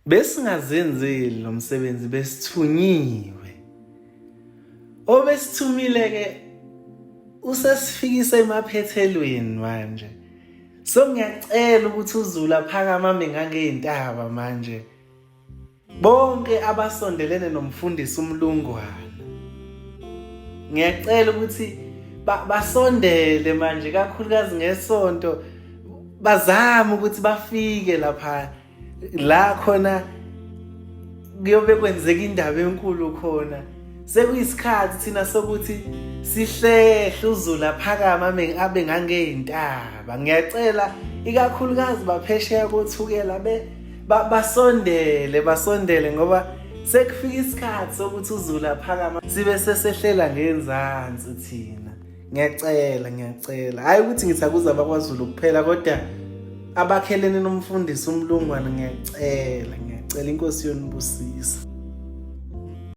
Besingazenzeli lo msebenzi besithunyiwe. Obesithumile ke usesifikisa emaphethelweni manje. So ngiyacela ukuthi uZulu aphakame ame ngangey'ntaba manje. Bonke abasondelene nomfundisi uMlungwana. Ngiyacela ukuthi basondele manje kakhulukazi ngesonto bazame ukuthi bafike lapha la khona kuyobe kwenzeka indaba enkulu khona sekuyisikhathi thina sokuthi sihlehle uzulu aphakama abe ngangey'ntaba ngiyacela ikakhulukazi baphesheya kothukela be basondele basondele ngoba sekufika isikhathi sokuthi uzulu aphakama sibe sesehlela ngenzansi thina ngiyacela ngiyacela hhayi ukuthi ngithi akuze abakwaZulu kuphela kodwa abakhelene nomfundisi umlungwana ngiyacela ngiyacela inkosi yonibusisa.